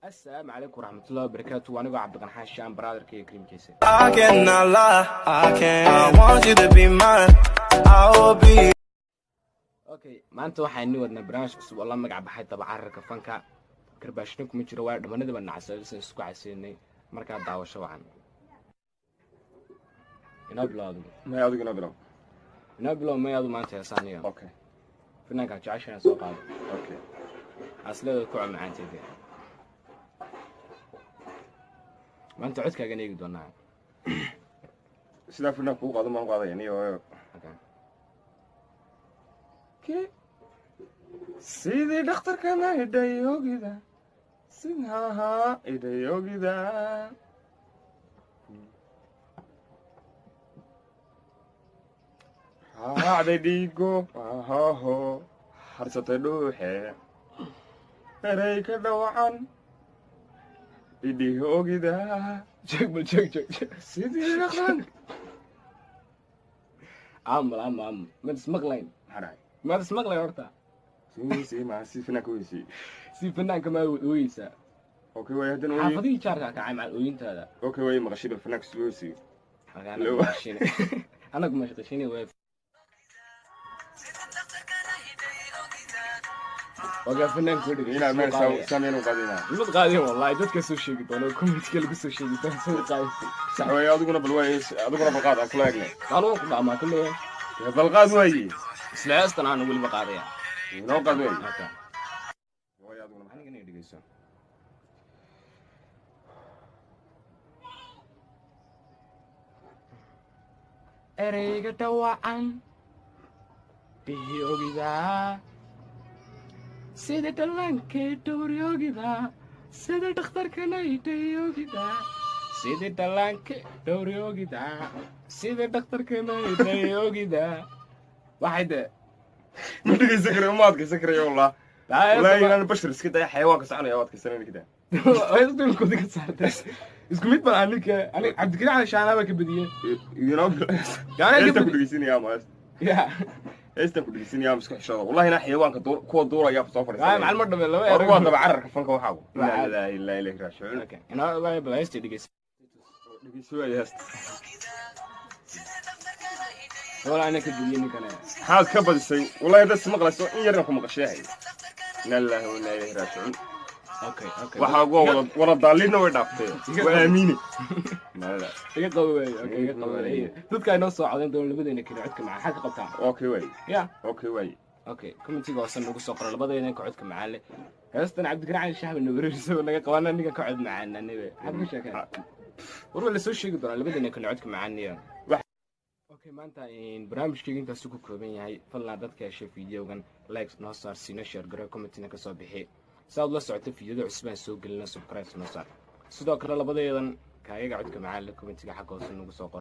Assalaamu calaykum waraxmatullahi wabarakaatu. Anigoo Cabdiqanxaan Shaan, brotherka iyo kariimkiisa. I cannot lie, I can't. I want you to be mine. I will be. Okay, maanta waxaan ni wadnaa barnaamij cusub oo la magac baxay Dabacararka Fanka. Karbaashina kuma jiro, waayo dhammanadaba nacasaysan isku caseynay. Markaa daawasho wacan. Inoo bilow adigu. May, adigu inoo bilow. Inoo bilow. May, adu maanta heesaaniyo. Okay. Finaankaa jeceshana soo qaado. Okay. Asleeda ku macaanteeda maanta codkaagan eegi doonaa. Sidaa finaanka kugu qaado maan qaadaya niyo. Okay. Okay. Sidii dhakhtarkana idhayogida sidaha idhayogida raacday dhiigo ahaho harsatay dhuuxe erey ka dhawacan idhihogida. Joog bal, joog, joog, joog. Sidii dhaqan Amal ama ama mad ismaqlayn. Maxaa dhacay? Mad ismaqlayn horta. Si ma si finaanka weysi. Si fanaanka maa ooyeysaa? Okay, waay haddana way. Xaafadihii jaarkaa kacay macal ooyintaada. Okay, way maqashay bal finaanka si weysi. Anagu mashaqashini way ogaa fanaanka ku dhigay. Inaa meel saameyn u qaadina. Mad qaadin wallahi, dadka soo sheegi doona, commentka lagu soo sheegi doona soo qaadisay. Sax waay, adiguna bal waay, adiguna bal qaad aan kula eegnay. Qaanuun ku dhacmaa kulle. Bal qaad waaye. Isla heestan aan weliba qaadaya. Inoo qaad waaye. Okay. Waay adiguna maxaa Aniga inay dhegeyso. Ereyga dhawacan bihi ogidaa, sida dhallaankay dhowryogidaa, sida dhakhtarkanay dhayogidaa, sida dhallaanka dhowryogidaa, sida dhakhtarkanay dhayogidaa, waxay de Ma dhegeysan karayo, ma adkaysan karayo wallah. Wallahi inaan bashar iska daya, xayawaanka soconaya oo adkaysanayna kidaa. Dhulkooda ka saartay isku mid bal aninka anig Cabdikariim Cali Shaanaa baa ka badiyey. Inoo Gaana ka heestan ku badiyey. dhegeysanaya ama ya heestan ku dhegeysanaya ama isku xishooda wallahi inaa xayawaanka kuwa duuraya soo Waa fadhiisanaya. macalin ma dhame laba War erey. waa daba cararka fanka waxaagu inaa lilaahi ilaa ilayhi raajicuun. Okay. Inoo bal heesta dhegeyso. Dhegeyso waaye heesta. Walaa ana ka badiyey ninkana. Maxaad ka badisay wallahi? Dad ismaqlayso in yarna ku maqasheehay. Inaa lilaahi wa inaa ilayhi raajicuun. Okay. Waxaa ugu wada wada daalidna way dhaaftay, waa aamiine. Iga qabo waaye. Okay, iga qabo waaye. Dadka inoo soo codayn doona labadeena kale codka macaan xagga qabtaa. Okay waay. Ya. Okay waay. Okay, commentiga hoose nagu soo qoro labadeena ka codka macaan leh. Heestan Cabdikariim Cali Shahbi nabareeriso naga qabana ninka ka cod macaan aniga. Maxaad ku sheekeen? War waa la soo sheegi doonaa labadeena kale codka macaan iyo. Okay, maanta barnaamijkayga intaasuu ku kooban yahay. Fadlan dadka heshay fiidiyogan likes noo saar, siina share garo, commentina ka soo bixi. Si aad la socoto fiidiyada cusub aan soo gelina, subscribe noo saar. Sidoo kale labadeedan kaayaga codka macaan leh commentiga xagga hoose nagu soo qoro.